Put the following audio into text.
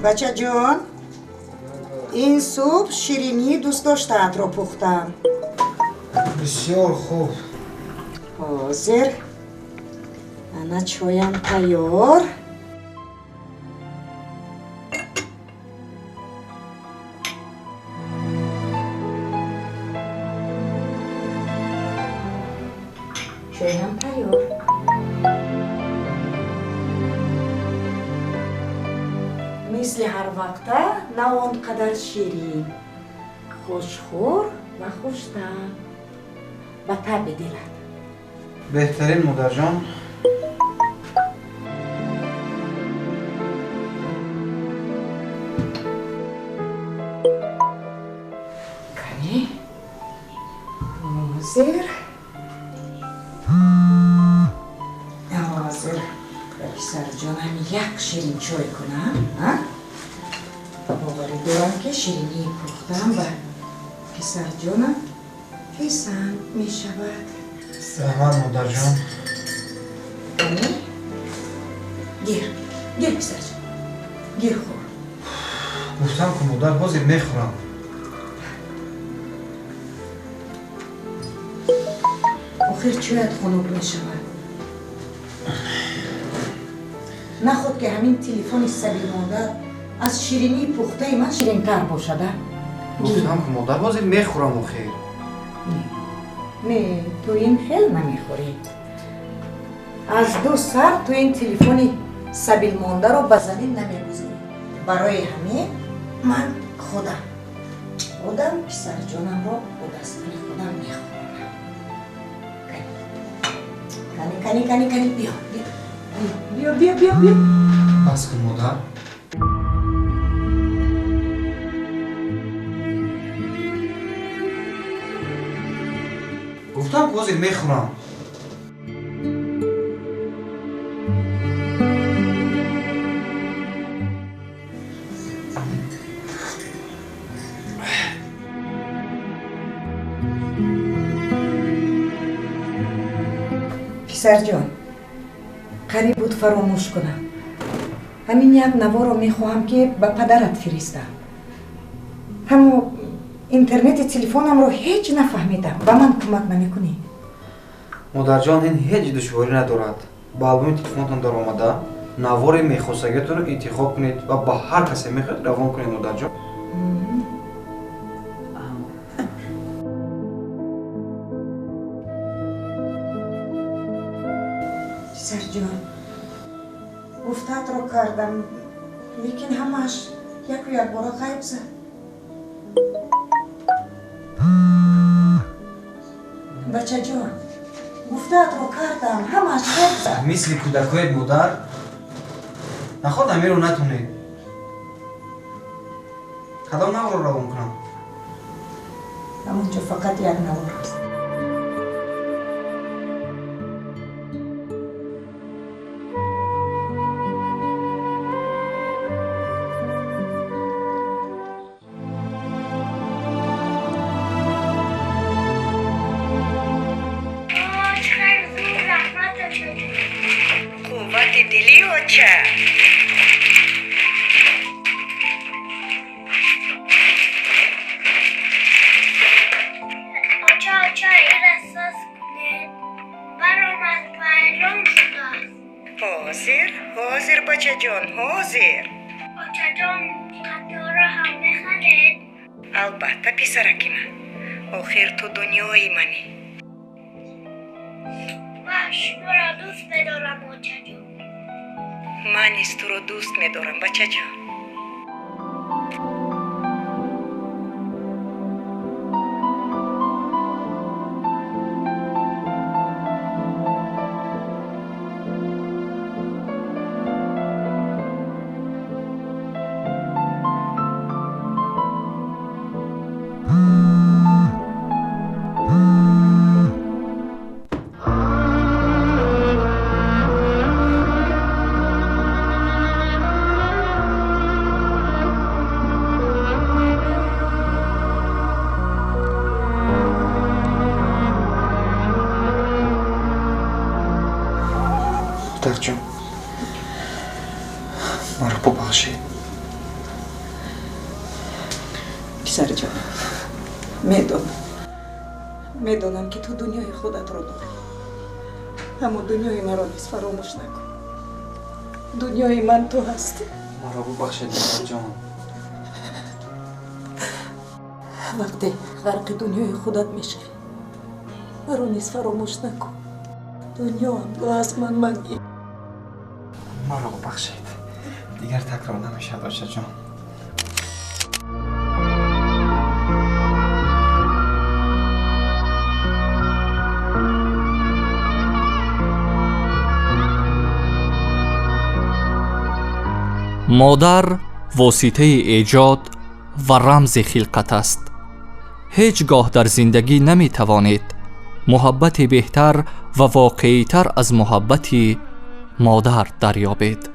Бачаҷон, ин субҳ ширинии дӯстдоштаатро пухтам. Бисёр хуб. Ҳозир ана чоям тайёр. Чоям тайёр. Мисли ҳар вақта на он қадар ширин, хушхӯр ва хуштаъм, ба таби дилат. Беҳтарин, модарҷон. Кани, ҳозир ҳозир ба писарҷонам як ширин чой кунам. Боварӣ дорам, ки ширинии пухтам ба писарҷонам писанд мешавад. Заҳмат, модарҷон. Кани, гир, гир, писарҷон, гир, хӯр. Гуфтам ку, модар, ҳозир мехӯрам. Охир чоят хунук мешавад. Наход ки ҳамин телефони сабилмонда аз ширинии пухтаи ман ширинтар бошада. Гуфтам ку, модар, ҳозир мехӯрам охир. Не, ту ин хел намехӯрӣ. Аз ду сар ту ин телефони сабилмондаро ба замин намегузорӣ. Барои ҳамин ман худам писарҷонамро бо дастони худам мехӯронам. Кани, кани, кани, кани, биё, биё, биё, биё, биё. Бас кун, модар. Гуфтам ку, ҳозир мехӯрам. Писарҷон, қариб буд фаромӯш кунам. Ҳамин як наворо мехоҳам, ки ба падарат фиристам. Ҳамо интернети телефонамро ҳеҷ нафаҳмидам. Ба ман кӯмак намекунӣ? Модарҷон, ин ҳеҷ душворӣ надорад. Ба албоми телефонатон даромада, навори мехостагиатонро интихоб кунед ва ба ҳар касе мехоҳед равон кунед, модарҷон. Писарҷон, гуфтаатро кардам, лекин ҳамааш яку якбора ғайб зад. Бачаҷон, гуфтаатро кардам, ҳамааш ғайб зад. Мисли кӯдакоед, модар. Наход амиро натонед. Кадом наворро равон кунам? Ҳамонҷо фақат як навор аст. Қуввати дилӣ, оча. Оча, оча, ира соз кунед. Баромад вайрон шудааст. Ҳозир, ҳозир, бачаҷон, ҳозир. Очаҷон, қатора ҳам мехаред? Албатта, писараки ман. Охир ту дунёи манӣ. Ман шуморо дӯст медорам, очаҷон. Ман низ туро дӯст медорам, бачаҷон. Модарҷон, маро бубахшед. Писарҷон, медонам, ки ту дунёи худатро дорӣ, аммо дунёи маро низ фаромӯш накун. Дунёи ман ту ҳастӣ. Маро бубахшед, модарҷон. Вақте ғарқи дунёи худат мешавӣ, маро низ фаромӯш накун. Дунёамро аз ман магир. Маро бубахшед, дигар такрор намешавад, очаҷон. Модар воситаи эҷод ва рамзи хилқат аст. Ҳеҷ гоҳ дар зиндагӣ наметавонед муҳаббати беҳтар ва воқеитар аз муҳаббати модар дарёбед.